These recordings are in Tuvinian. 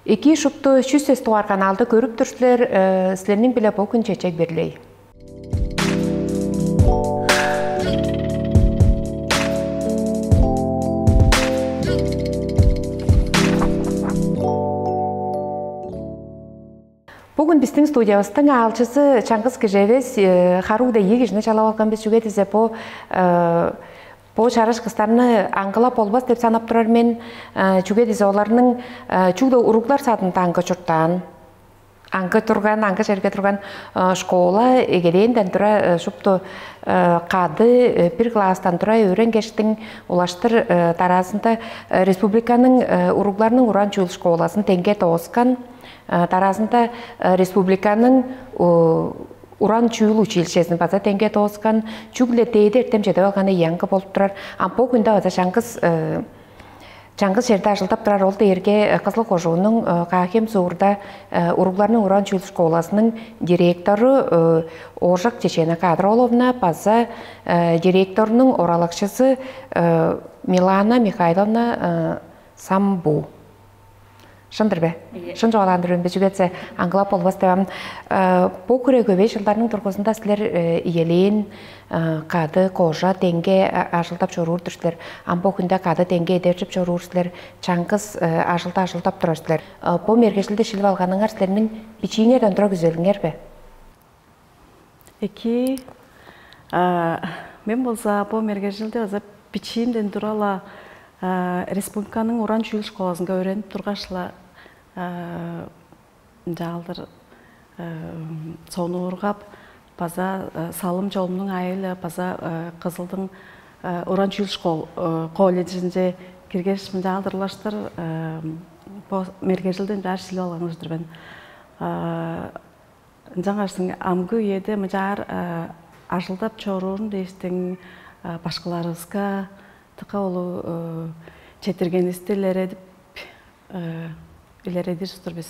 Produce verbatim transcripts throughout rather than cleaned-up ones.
Эки шупту чүс эс дугаар каналды көрүп тур силер, э, силерниң биле бо хүн чечек берлей. Бүгүн биздин студиябыздың аалчысы чаңгыс кижи эвес, э, харуу деги кижини чалап алган бис. Чүге дизе бу э, бу чараш кыстарны аңгылап болбас деп санап турар мен. Э, чүге дизе оларның э, чүгле уруглар садында аңгы чурттаан, аңгы турган, аңгы черге турган э, школа эгелээнден тура э, шупту э, кады э, бир класстан тура өөренгештиң улаштыр э, дараазында э, республиканың э, уругларның уран чүүл школасын деңге дооскан. Э, дараазында э, республиканың о, уран чүүл училищезин база деңге дооскан, чүгле дээди эртем чедип алганы ыяңгы болуп турар. А бу хүнде база чаңгыс э, чаңгыс черде ажылдап турар. Ол дээрге э, Кызыл кожууннуң э, Каа-Хем суурда э, уругларның уран чүүл школасының директору э, Ооржак Чечена Кадроловна база э, директорунуң оралакчысы э, Милана Михайловна э, Самбу. Шын-дыр бе? Ийе. Шын чугаалаан-дыр мен бе, чүге дизе аңгылап болбас деп ам. Э, бу хире көвей чылдарның дургузунда силер э, иелээн э, кады кожа деңге а- ажылдап чоруур-дур силер. Ам бо хүнде кады деңге эдержип чоруур силер. Чаңгыс э, ажылда ажылдап турар силер. Э, бу мергежилди шилип алганыңар силерниң бичииңерден тура күзелиңер бе? Эки, а, мен болза бо мергежилди база бичиимден тура-ла а, республиканың уран чүүл школазынга өөренип тургаш-ла а, ынчаалдыр а, сонуургап, база а, салым чолумнуң аайы-ла база а, Кызылдың а, уран чүүл школ а, колледжинче киргеш, мынчаалдыр улаштыр а, бо мергежилди ынчаар шилип алган кижи-дир мен. А, Ынчангаштың амгы үеде мынчаар а, ажылдап чоруурун дээштиң а, башкыларывыска дыка улуг э, четтиргенивисти илередип э, илередир-дир бис.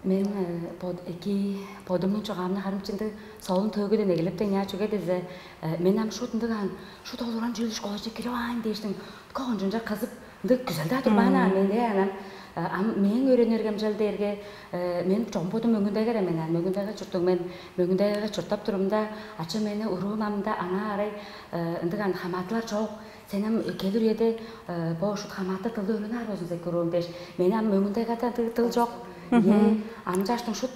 Мен э, под эки бодумнуң чугаамны харымчындыг солун төөгүден эгелептен яа чүге дизе э, мен ам шут ындыгаан шут олуран чүл школаже кирип аайн дээштиң кончунча кызып ындыг күзелдаа турбаан аа мен ээ анан ам мээң өөренергем чел дээрге мен чогум бодум мөңүндегер мен ан мөңүндеге чурттуг мен мөңүндегеге чурттап турумда ача мени уруум амда аңаа арай ындыгаан хамаатылар чок сен ам келир үеде бо ушут хамааты тылды өөрүнүп аар болзуңза эккуруум дээш мени ам мөңүндеге андыг тыл чок ие ам чааштың шут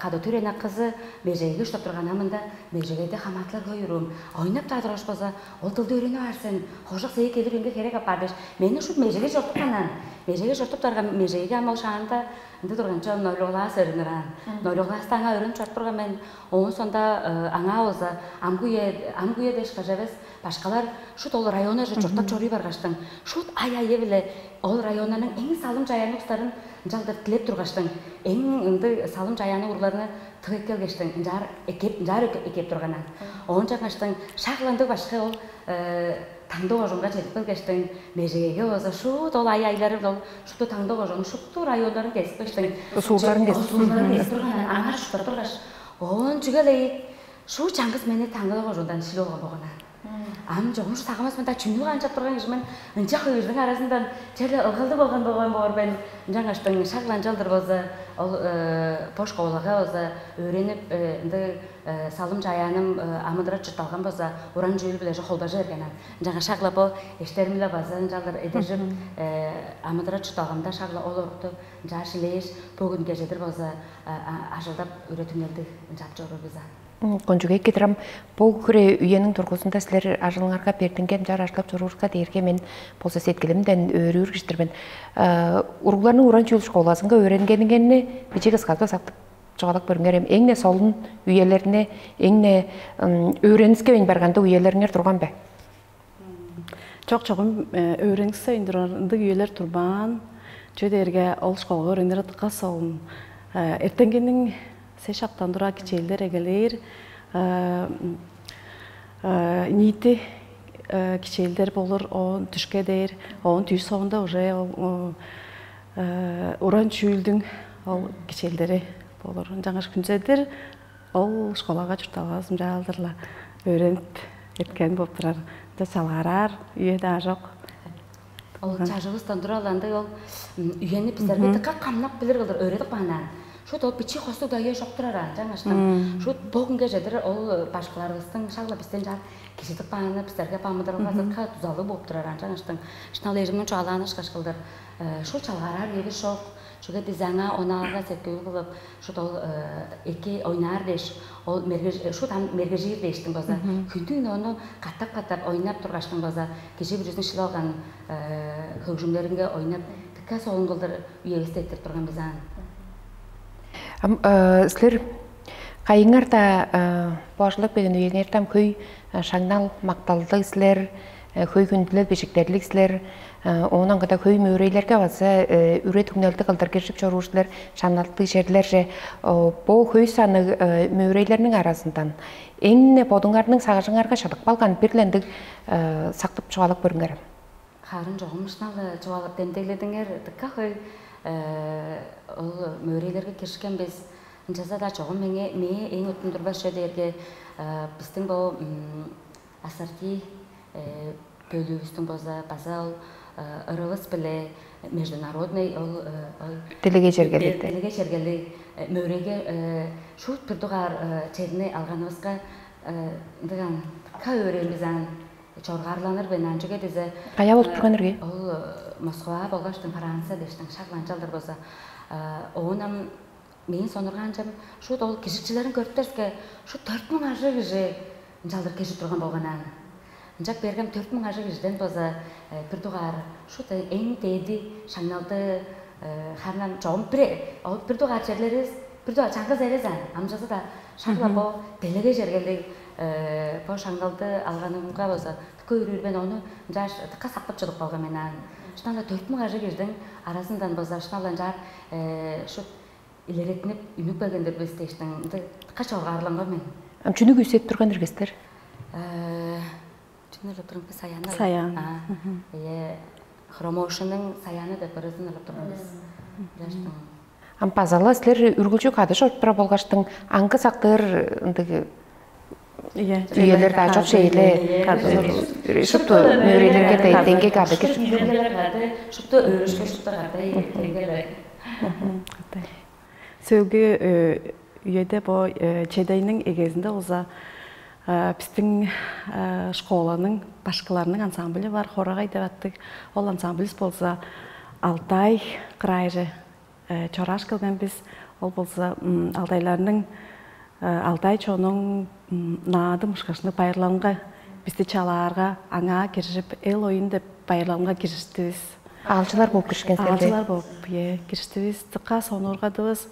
кады төрен акызы межеге уштап турган амында межегейде хамаатылар хөй уруум ойнап-даа тургаш болза ол тылды өөрүнүп аар сен хожук сээк келир үеңге херек апаар дээш мени шут межеге чортупкан ан межеге чортуп турган межеге ам ол шаанда ынды турган чон нойлуглаас өрүнүр аан нойлуглаасты аңаа өрүнүп чортуп турган мен оон сонда аңаа болза амгы үе амгы үе дээш кажа эвес башкалар шут ол районнарже чурттап чорууй баргаштың шут ай айы биле ол районнарның эң салым чаяанныг устарын ынчалдыр тилеп тургаштың эң ындыг салым чаяанныг урларны тыгып келгештиң ынчаар эккеп ынчаар эккеп турганнар оон чаңгаштың шак ындыг башкы ол таңды кожунга чедип келгештиң межегейге болза шут ол ай айлары ол шупту таңды кожунуң шупту районнарын кезип келгештиң суурларын кезип суурларын кезип турганнар аңаа шуптап тургаш оон чүге эле ийик Шуу чаңгыс мени таңгыла кожуундан шилип алган болган аан. Ам чогумчу сагамас мында чүнү канчап турган кижи мен ынча хөйүрдүң аразындан черле ылгалдыг болган болган боор мен. Ынчангаштың шак ыланчалдыр болза ол бо школага болза өөренип ындыг салым чаяаным амыдырап чуртталган болза уран чүүл биле холбажы берген аан. Ынчангаш шагла бо эштерим-биле база ынчалдыр эдержип амыдырап чуртталгамда шагла ол орукту ынчаар шилээш бөгүн кежедир болза ажылдап үре түңнелдиг ынчап чоруур бис аан. Кончуг эки-дир ам. Бо хире үениң дургузунда силер ажылыңарга бердинген чаар ажылдап чорууруңарга дээрге мен болза сеткилимден өөрүүр кижи-дир мен. Уругларның уран чүүл школазынга өөренгениңерни биче кыскартып сактып чугаалап көрүңерем. Эң-не солун үелерни, эң-не өөренискевейн барганда үелериңер турган бе? Чок чогум өөренгисейн турар ындыг үелер турбаан. Чүге дээрге ол школага өөренир дыка солун. Эртеңгиниң сес шактан тура кичээлдер эгелээр. Ниити кичээлдер болур, оон дүшке дээр, оон түү соонда уже ол уран чүүлдүң ол кичээлдери болур. Ынчангаш хүнзедир ол школага чуртталгазын чаалдыр-ла өөренип эрткен болуп турар. Ынча чалгаараар үе-даа чок. Ол чажывыстан тураланды ол үени бизерге дыка камнап билир кылдыр өөредип кааннаан. Шут ол бичи хостуг дайы шоктурар аан жаңаштан. Шут богунге жедир ол башкыларыбыздың шагла бизден жаар кижидип кааны бизерге бамыдырылга зытка дузалыг болуп турар аан жаңаштан. Шынал эжимин чугаалааны ышкаш кылдыр. Шул чалгаараар эвис шок. Чүге дизаңа онаарга сеткүүл кылып, шут ол эки ойнаар дээш, ол мерге шут ам мергежир дээштиң база. Хүндүн ону катап-катап ойнап тургаштың база кижи бүрүзүн шилип алган хөгжүмнеринге ойнап, дыка соон кылдыр үевисти эттирип турган бис аан. Ам силер кайыңар-даа божулап келген үеңерде ам хөй шаңнал макталдыг силер, хөй хүндүлел бижиктерлиг силер, оон аңгыда хөй мөөрейлерге база үре түңнелди кылдыр киржип чоруур силер, шаңналдыг черлерже. Бо хөй санныг мөөрейлерниң аразындан эң-не бодуңарның сагыжыңарга чыдып калган бир-ле ындыг сактып чугаалап көрүңер. Харын чогум ышналы чугаалап демдегледиңер дыка хөй ол мөөрейлерге киришкен бис. Ынчалза-даа чогум меңээ мээ эң оттун турбас чүве дээрге бистиң бо ассорти бөлүүбүстүң база база ол ырывыс биле международный ол делеге чергеликте делеге чергелиг мөреге шуут бир дугаар черни алганыбызга ындыган ка өөренбиз ан чоргаарланыр бен анчыга дизе кая болуп турган эрге ол Москва болгаштың Франция дештиң шак ынчалдыр болза оон ам мээң сонургаанчам шуут ол кижикчилерин көрүптерске шуут төрт муң ажыг кижи ынчалдыр кижип турган болган аан. Ынчап бергем төрт муң ажыг кижиден болза бир дугаар шуут эң дээди шаңналды харнам чогум бир ол бир дугаар черлерибиз бир дугаар чаңгыс эвес аан. Амчазы да шагла бо делеге чергелиг бо шаңналды алганымга болза көөрүүр мен ону ынчааш дыка сактып чыдып калган мен аан. Шынала төрт муң ажыг кижидиң аразындан болза шынала ынчаар шут илеретинип үнүп келгендир бис дээштиң ынды дыка чоргаарланган мен. Ам чүнү күүсет турган иргестер? Чүнү ылып турган бис саяны Саян. Ие хромоушенның саяны деп ырызын ылып турган бис. Ынчаштың Ам базала силер үргүлчү кады чоруп тура болгаштың аңгы сактыр ындыг Iya. Üyeler daha çok şeyle Kadın. Şuttu mürülerge de denge kaldı ki. Шупту өөрүшкө шупту катай тенгелер. Сөөлгү үеде бо чедейниң эгезинде болза биздин школаның башкыларының ансамбли бар, хорагай деп аттыг. Ол ансамблис болза Алтай крайже чорааш келген бис. Ол болза алтайларның алтай чонуң наадым ушкашны байырлалынга бисти чалаарга аңаа киржип эл оюн деп байырлалынга киржиштивис. Аалчылар болуп киришкен силер. Аалчылар болуп, е, киржиштивис. Дыка сонуургадывыс.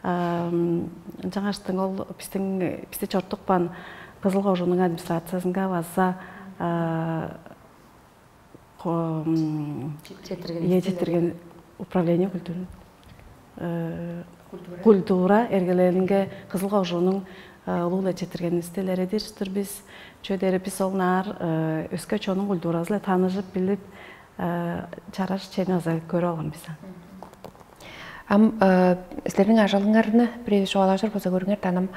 Ынчангаштың ол биздин бисти чортупкан Кызыл кожуунуң администрациясынга база Четирген. Е четирген управление культуры культура эргелелинге Кызыл кожуунуң улуг четиргенивисти илередир бис. Чүдери бис ол наар өске чонуң культуразы-ла таныжып билип чараш чени аза көрүп алган бис. Ам силерниң ажалыңарны бирээвис чугаалажыр болза көрүңер даным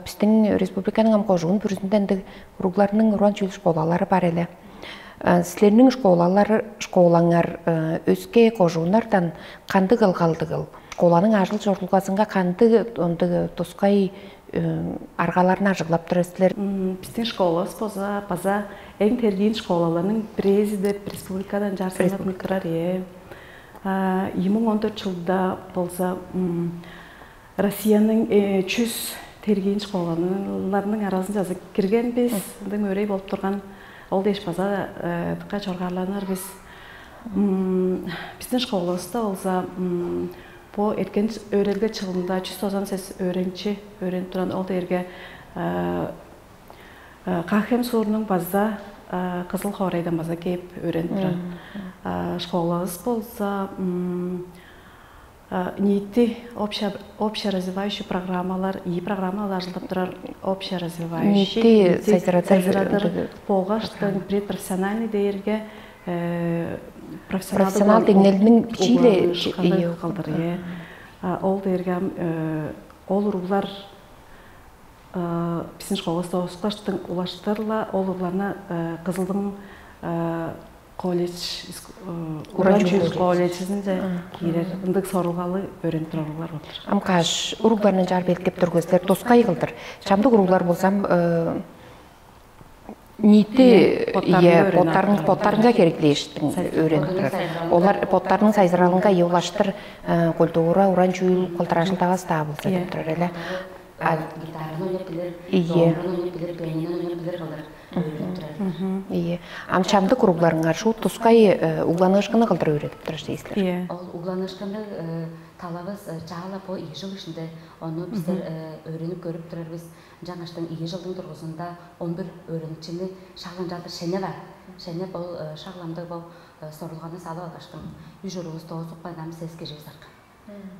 биздин республиканың ам кожуун бүрүзүнден ындыг уругларның уран чүүл школалары бар эле. Силерниң школалар школаңар өске кожууннардан кандыг ылгалдыгыл? Школаның ажыл чорулгазынга кандыг ындыг тускай аргаларын ажыглап турар силер? Биздин школабыз болза база эң тергиин школаларның бирээзи деп республикадан жарсалап турар. Э. Ийи муң он төрт жылда болза Россияның чүс тергиин школаларының аразынча кирген бис. Ындыг мөөрей болуп турган ол дээш база дыкка чоргаарланыр бис. Биздин школабызда болза бо эрткен өөредилге чылында чүс тозан сес өөренчи өөренип турган ол дээрге Кахем суурунуң база Кызыл хоорайдан база кээп өөренип турар. Школабыз болза ниити общеразвивающий программалар, ийи программалар ажылдап турар общеразвивающий ниити сайзырадыр болгаштан предпрофессиональный дээрге профессионал деңнелинин бичииле кылдыр. Ол дээрге ол уруглар биздин школабызда оскаштың улаштырла ол уругларны кызылдың Колледж, уран чүүл колледжизинче киирер ындыг сорулгалы өөренип турар уруглар болур. Ам каш уругларны чаар белкеп тургузар тускай кылдыр. Чамдык уруглар болзам, ниити боттарынга хереглээштиң өөренип турар. Олар боттарының сайзыралынга ие улаштыр культура, уран чүүл кылдыр ажылдавас-даа болза деп турар эле. Гитараны ойнап билир, домбураны ойнап билир, пианино ойнап билир кылдыр өөренип турар. Ийе. Ам чамдык уругларыңар шуут тускай угланыышкыны кылдыр өөредип турар силер. Ийе. Ол угланыышкыны талавыс чаала бо ийи жыл ишинде ону бистер өөренип көрүп турар бис. Ынчангаштың ийи жылдың дургузунда он бир өөреникчини шак ынчалдыр шенеп аар. Шенеп ол шак ламдыг бо сорулганы салып алгаштың, үш уруувус доозупкан ам сес киживис арткан.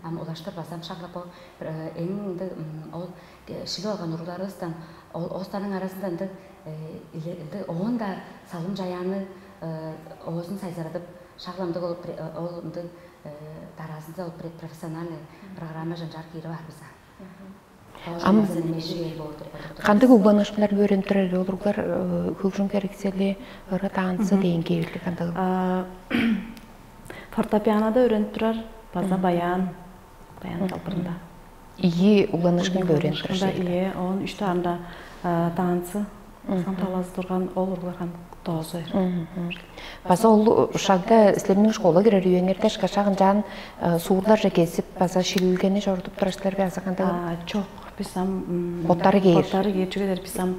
Ам улаштыр база ам шак-ла бо эң ындыг ол шилип алган уругларывыстан ол оостарның аразында ындыг ындыг оон-даа салым чаяанныг оозун сайзырадып, шак-ла ындыг ол ол ындыг дараазында ол профессиональный программа жанчаар киирип аар бис. Ам кандыг угланыышкыннарны өөренип турар ол уруглар, хөгжүм херексели, ыры, танцы дээн кээрлиг кандыг? Фортепианода өөренип турар база баян, баян талбырында. Ийи угланыышкын өөренип турар. Ийе, оон үч даанда танцы сан талазы турган ол уруглар кан доозу. База ол шагда силерниң школа кирер үеңерде шкашак ынчаан суурларже кезип база шилилгени чорудуп турар силер бе азы кандай? Чок, бис ам боттары кээр. Боттары кээр, чүге дээрге бис ам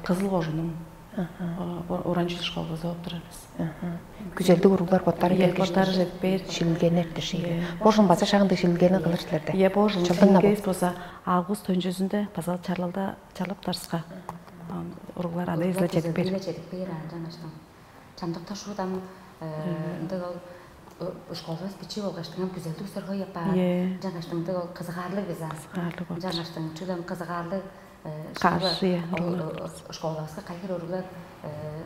кызыл кожунуң уран чүүл школазы болуп турар бис. Күзелдиг уруглар боттары келгеш боттары жетпээр. Шилилгени эртер шейлер. Божун база шагындыг шилилгени кылыр силерде. Е божун шилилгес болса август төнчөзүндө база чарлалда чарлап тарска. Уруглар ада эзиле жетпээр. Жетпээр ан жаңаштан. Чамдыкта шуудам ындыг ол школабыз бичии болгаштыңам күзелдиг сөргөй апаар. Жаңаштыңдыг ол кызыгаарлыг биза. Кызыгаарлыг болчу. Жаңаштың чүлем кызыгаарлыг Каш, ие, школабызга кайгыр уруглар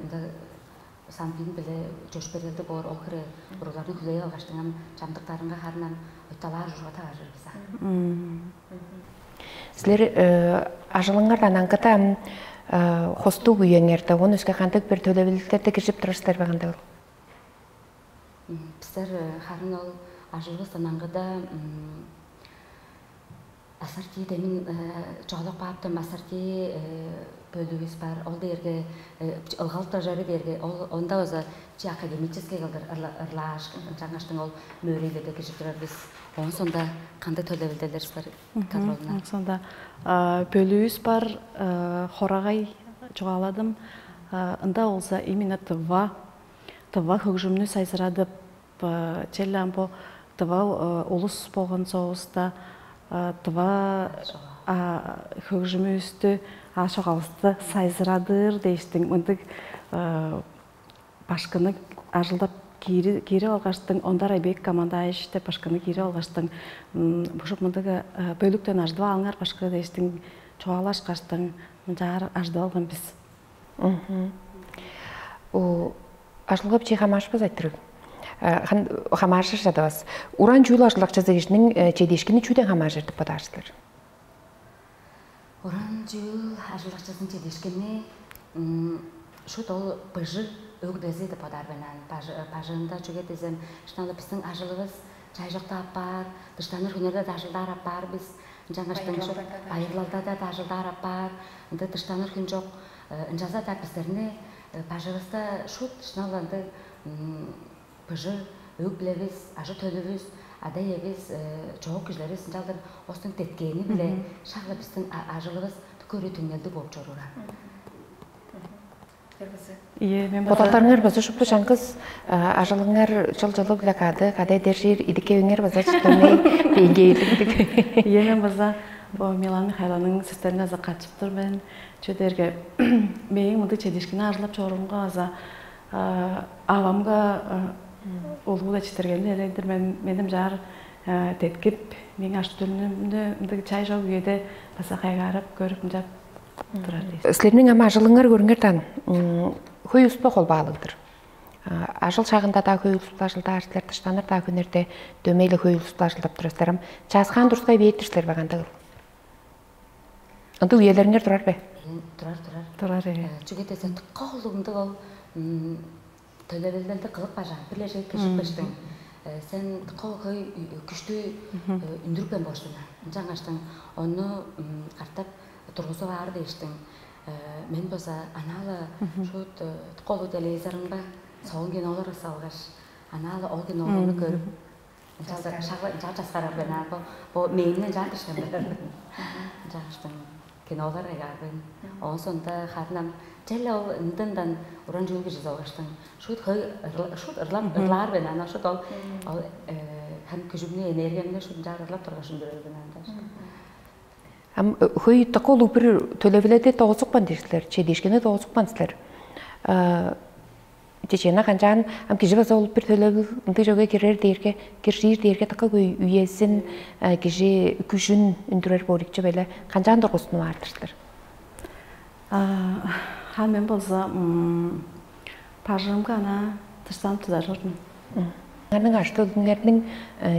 ындыг самбин биле чөпшөрелди боор ол хире уругларны хүлээп алгаштыңам чамдыктарынга харынан ойталаар ужурга таварыр биза. Силер ажылыңардан аңгыда хостуг үйеңерде, он өске кандыг бир төлевилдерде киржип турар силер бе кандай? Бистер харын ол ажылыбыздан аңгыда асартии демин чоолок бааптым асартии бөлүгүбүз бар. Ол дээрге ылгал дожары дээрге ол онда база чи академический кылдыр ырлааш жаңаштың ол мөөрүйлерде киржип турар бис. Оон сонда кандай төлевилделерибиз бар? Кадровна. Сонда бөлүүбүз бар хорагай чугааладым. Ында болза именно тыва тыва хөгжүмнү сайзырадып, черле ам бо тыва улус болгон соовуста тыва хөгжүмүбүстү, аш чогавысты сайзырадыр дээштиң мындыг башкыны ажылдап киирип алгаштың, Ондар Айбек Камандаевич деп башкыны киирип алгаштың, бушуп мындыг бөлүктен ажыдып алыңар башкы дээштиң чугаалашкаштың, мынчаар ажыдып алган бис. Ажылгап чи хамаашпас айтырыг. Хамааржыр чадавас. Уран чүүл ажылдакчызы кижиниң чедиишкини чүүден хамааржыр деп бодаар силер? Уран чүүл ажылдакчызын чедиишкини шут ол быжыг өг дези деп бодаар мен. Бажыында чүге дезем, шыналы биздин ажылыбыз чайжокта аппаар, дыштаныр хүннерде дажылдаар аппаар бис. Ынчангаш байырлалдарда дажылдаар аппаар, ында дыштаныр хүн жок. Ынчалза-даа бистерни бажывыста шут шынал ындыг быжыг өг-бүлевис, ажы-төлүвүс, ада-иевис, чоок кижилеривис ынчалдыр остуң деткээни-биле шак-ла бистиң ажылывыс көөрү түңнелдиг болуп чоруур. Ие, мен база Бодалдарыңар база шупту чаңгыс ажылыңар чыл-чылы-биле кады, кады эдержир идиккевиңер база чыттырмай деңгээлдиг. Ие, мен база бо Милана Михайловнаның сөстерине база катчып тур мен. Чүдерге мээң мындай чедишкини ажылап чоруумга база авамга улуу-ла читиргенин элендир мен меним жаар деткип, мээң аш-төлүмнү мындай чай чок үеде база кайгаарап көрүп мынчап турар дейт. Силерниң ама ажылыңар көрүңер даан, хөй улуспа холбаалыгдыр. Ажыл шагында-даа хөй улуспа ажылдаар силер, дыштаныр-даа хүннерде дөмей-ле хөй улуспа ажылдап турар силер. Ам чааскаан турскай бээр-дир силер бе, кандыгыл? Ындыг үелериңер турар бе? Турар, турар. Турар, ээ. Чүге десе тыкка улугунда ол м, төлевилелди кылып бажаан, бир-ле чеге киржип кештиң. Сен кол хөй күштү үндүрүпкен болур сен. Ынчангаштың ону катап тургузуп аар дээштиң. Мен база анаала шут кол телевизорунга солун кинолар салгаш, анаала ол киноларны көрүп, ынчалдыр шагла ынчаар часкарар мен аа. Бо бо мээңни ынчаар дыштандырар. Ынчааштың кинолар кайгаарбын. Оон соонда харын ам черле ол ындындан уран чүүл кижизи болгаштың шут хөй ырла- шут ырлап ырлаар мен ана шут ол ол хан күжүмнү энергиямны шут ынчаар ырлап тургаш үндүрөр мен анда. Ам хөй дыка улуг бир төлевиледи доозупкан дээш силер, чедиишкени доозупкан силер. Чечена канчаан ам кижи база ол бир төлевил ындыг чөге кирер дээрге, киржир дээрге дыка хөй үезин, кижи күжүн үндүрер боор икчи беле канчаан дургустунуп аар-дыр силер? Ха мен болза бажыңымга ана дыштанып тудажыр мен. Аңарның ажы-төлүңерниң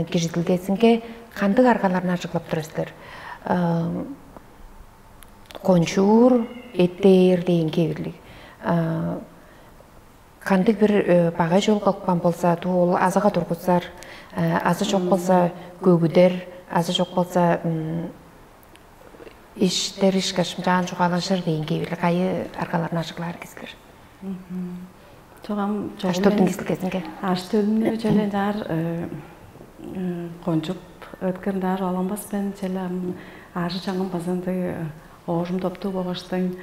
кижидилгезинге кандыг аргаларны ажыглап турар силер? Кончуур, эттээр дээн кевирлиг. Кандыг бир багай чол кылыпкан болза, дуу ол азыга тургузар, азы чок болза көгүдер, азы чок болза иштер ишкаш мынчаан чугаалажыр дээн кевирлиг кайы аргаларны ажыглаар кизилер? Чогам Аштырдың кизилгезинге. Аштырдың чөлендар кончуп өткөрүндар оламбас мен чела ам аажы чаңым база ындыг оожум топтуу болгаштың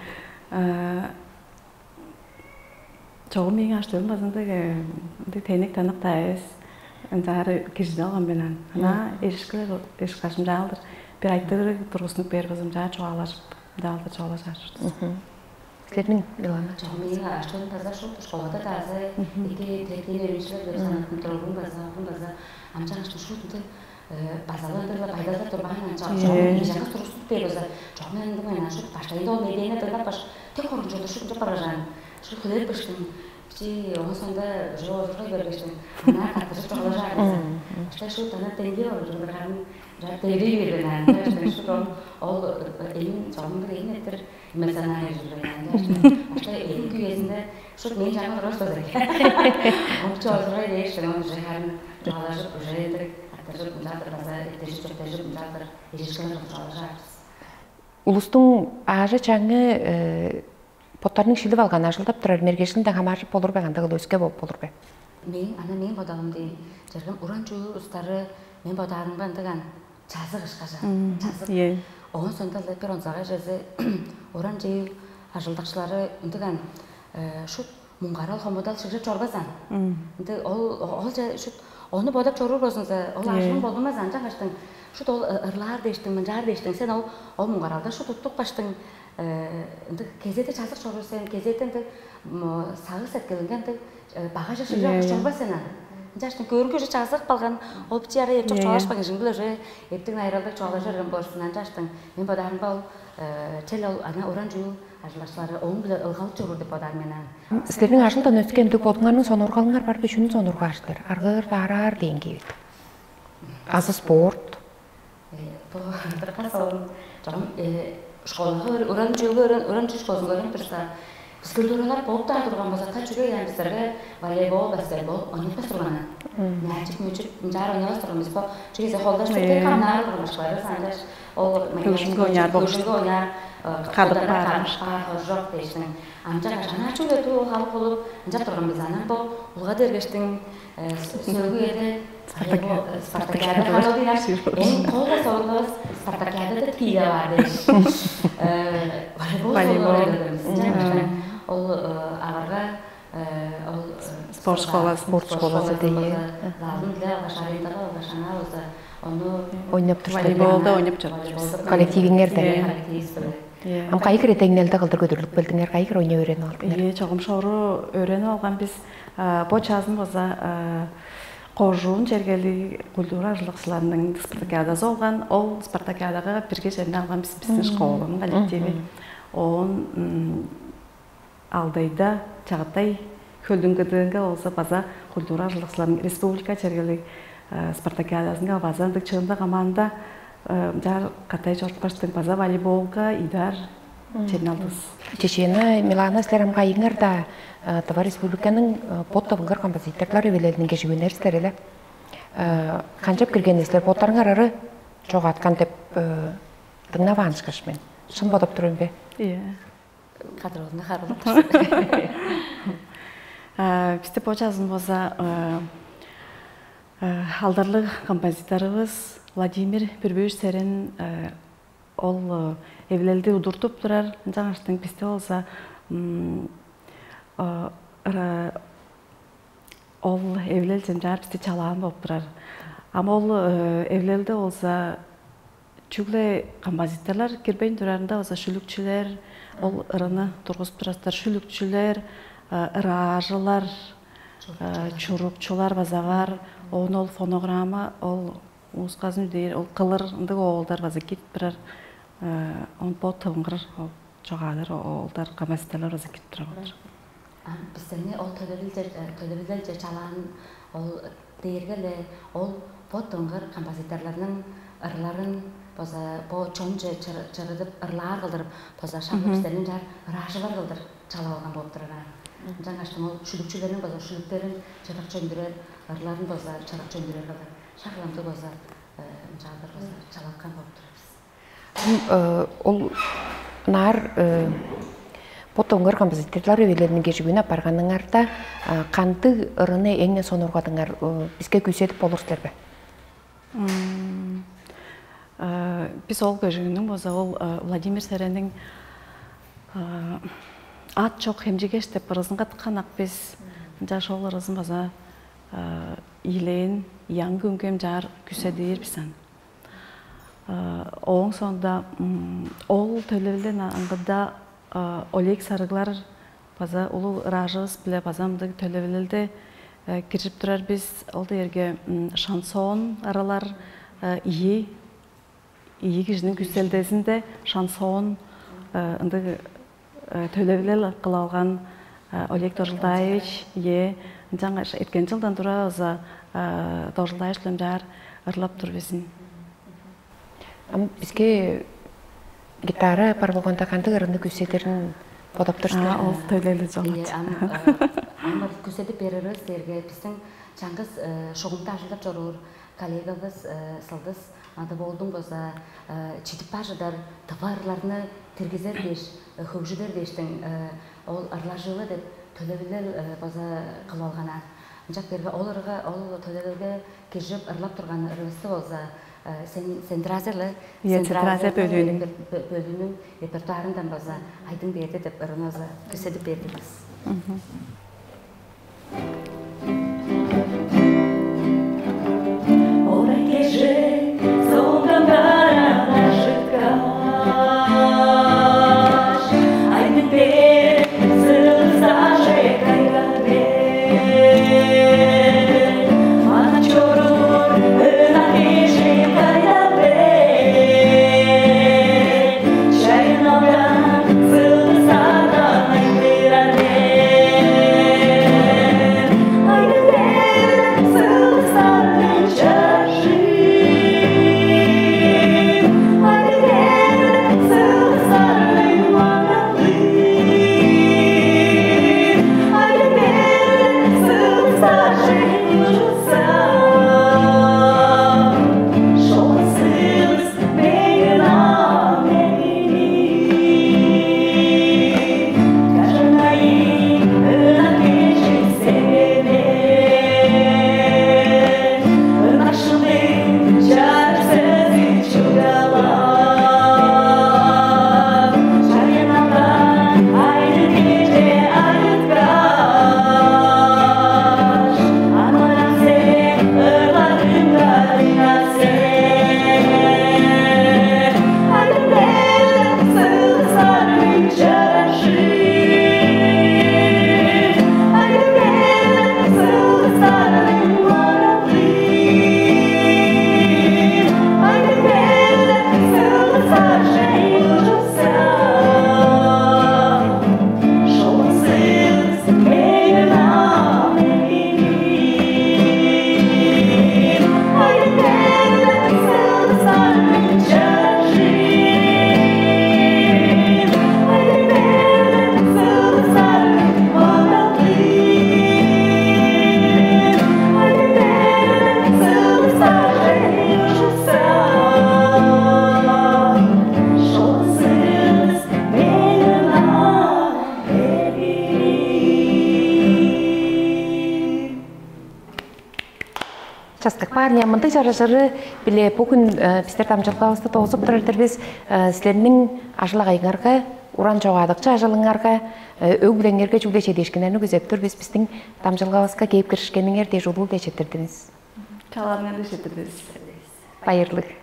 чогум мээң аштырдым база ындыг ындыг тенек танак да эвес ынчаары кижидип алган мен ан. Ана эшикке эшик кашым жаалдыр бир айтырыг тургузунуп бээр база ынчаар чугаалажып ынчаалдыр чугаалажаар. Силерниң Милана? Чогум мээң аштырдым база шупту школада даазы эки теткен өөрүнчүлер деп санаттым тургун база база амчаң аштым шуутунда базаландырла байдалда турбаан анча чогум ижага туруступ бээр база чогум ындыг мен ашу баштайында ол медианы дыңнап баш тек хорунчулуг шупту баражаан. Шуут хүлээп баштым. Чи оон соонда уже олургай бергештим. Ана каттыжып чугаалажаар база. Баштай шуут ана теңге болур бир харын жа тевдей берген ана. Шуут ол ол эйин чогумдуг эйин эттир эмоциональный жүрген ана. Баштай эйин күйезинде шуут мен жаңы турар база. Ол чогургай дээш, оон уже харын чугаалажып уже эдик каттыжып ынчалдыр база эттежип чөптежип ынчалдыр эжишкен чугаалажаарбыз. Улустуң аажы чаңы боттарының шилип алган ажылдап турар мергежилинден хамааржып болур бе кандыгыл өске болуп болур бе? Мээң ана мээң бодалым дейм. Чергем уран чүүл устары мен бодаарымга ындыган чазык ышкажа. Чазык. Оон сондалда бир онзагай чезе уран чүүл ажылдакчылары ындыган шут муңгарал хомудал шыгжап чорбазан. Ынды ол ол шут ону бодап чоруур болзуңза, ол ажылың болдунмазан, ынчангаштың шут ол ырлаар дээштиң, мынчаар дээштиң, сен ол ол муңгаралда шут уттуп каштың ынды кезеде чазык чоруур сен, кезеде ынды сагык сеткилинге ынды багажы шыгжап чорбас сен аны. Ынчаштың көрүнгү уже чазык балган ол бичи ара эпчок чугаалашпаан кижиң биле уже эптиг найыралдыг чугаалажы берген болурсун, ынчаштың мен бодаарымга ол чел ол ана уран чүүл ажылдакчылары ооң-биле ылгалып чоруур деп бодаар мен аны. Силерниң ажылдан өскен ындыг бодуңарның сонургалыңар бар бе? Чүнү сонургааштыр? Аргыыр, даараар дээн кээп. Азы спорт? Бо дыка соон чогум школага уран чүүлгө уран чүү школузунга өөренип турса, физкультуралар болуп-даа турган болза, та чүге яан бистерге волейбол, баскетбол ойнатпас турганнар. Мячик, мүчүк ынчаар ойнавас турган бис. Бо чүге холдашты тек камнаар турган башкалары санчаш ол Көгүжүмге ойнаар бокс. Көгүжүмге ойнаар кадык баар. Кадык баар, хоржок дээштиң. Амча кашан ачуу дуу халып болуп ынчап турган бис. Анан бо улга дергештиң сөөгү эде Спартакиада. Спартакиада. Спартакиада. Эң кол да соругубуз спартакиадада тииле баар дээш. Волейбол. Волейбол. Ол аварга ол Спорт школасы. Спорт школасы дейи. Залын биле алгаш арендага алгаш аңаа болза ону Ойноп тур. Волейболда ойноп чор. Коллективиңер да. Коллективист. Ам кайгыр эдеңнелде кылдыр көдүрлүп келдиңер, кайгыр ойноп өөренип алдыңар? Ие, чогум шору өөренип алган бис бо чазын база кожуун чергелиг культура ажылдакчыларының спартакиадасы болган. Ол спартакиадага бирге черни алган бис биздин школанын коллективи. Оон Алдайда Чагытай хөлдүң кыдыынга болза база культура ажылдакчыларының республика чергелиг спартакиадасынга база ындыг чыында команда жаар катай чорупкаштың база волейболга ыйдаар Черин алдывыс. Чечена, Милана, силер ам кайыңар-даа Тыва Республиканың бот тывынгыр композиторлар эвелелиниң кежигүннери силер эле. Канчап кирген силер, боттарыңар ыры чогааткан деп дыңнаваан ышкаш мен. Шын бодоп тур мен бе? Ийе. Кадровну харылып. Бисте бо чазын болза алдарлыг композиторубуз Владимир Бүрбүш Серен ол эвилелди удуртуп турар. Ынчангаштың бисте болза ол эвилел чемчаар бисти чалаан болуп турар. Ам ол эвилелде болза чүгле композиторлар кирбейн турарында болза шүлүкчүлер, ол ырыны тургузуп турар шүлүкчүлер, ыраажылар, чурукчулар база бар. Оон ол фонограмма, ол уусказын дээр, ол кылыр ындыг оолдар база кирип турар. Он бо тывынгыр ол чогаалар, оолдар, композиторлар база кирип турар болур. Ам бистерни ол төлевилдер төлевилдерже чалаан ол дээрге-ле ол бот доңгар композиторларның ырларын база бо чонче чырыдып ырлаар кылдырып база шаңгы бистерниң чаар ыраажылар кылдыр чалап алган болуп турар. Ынчангаш ол шүлүкчүлерниң база шүлүктерин чырак чөндүрер, ырларын база чырак чөндүрер кылдыр шак ындыг база ынчаалдыр база чалаткан болуп турар бис. Ол ынаар бот доңгар композиторлар эвелериниң кежигүүнү апарганыңарда кандыг ырыны эң-не сонургадыңар, биске күүседип болур силер бе? Бис ол көжүгүнүң база ол Владимир Серенниң ат чок хемчигеш деп ырызынга тыккан ак бис. Ынча шол ырызын база ийлээн яңгы үнгем чаар күседээр бис аны. Ооң соонда ол төлевилден аңгыда Олег Сарыглар база улуг ыраажывыс-биле база мындыг төлевилелде киржип турар бис. Ол дээрге шансон ырылар, ийи ийи кижиниң күзелдезинде шансон ындыг төлевилел кылып алган Олег Доржулдаевич, ие, ынчангаш эрткен жылдан тура база Доржулдаевич билем чаар ырлап тур безин. Ам биске гитара бар болганда кандыг ырыны күзедирин бодоп тур силер? Ол төлели жок. Ие, ам ам күзедип берерибиз дээрге биздин чаңгыс шугумда ажылдап чоруур коллегабыз Сылдыс Надыболдуң база чидип бар чыдар тыва ырларны киргизер дээш, хөгжүдер дээштиң ол ырлажыылы деп төлевилел база кылып алган. Ынчап берге ол ырга ол төлевилге киржип ырлап турган ырывысты болза сен сендразерлы Ие, Центральный бөлүүнүң бөлүүнүң репертуарындан база айдың берди деп ырынызы күседип бердигиз. Ora que je soğuktan karanlıkta Aydın bir sırrı saçı kaygan Частык Баарня, мындыг чарыжыры биле бүгүн бистер дамчылгавысты доозуп турар-дыр бис. Силерниң ажыл-агайыңарга, уран чогаадыкчы ажылыңарга, өг-бүлеңерге чүгле чедиишкиннерни күзеп тур бис. Биздин дамчылгавыска кээп киришкениңер дээш улуу-биле четтирдивис. Чалааныңар дээш четтирдивис. Байырлыг.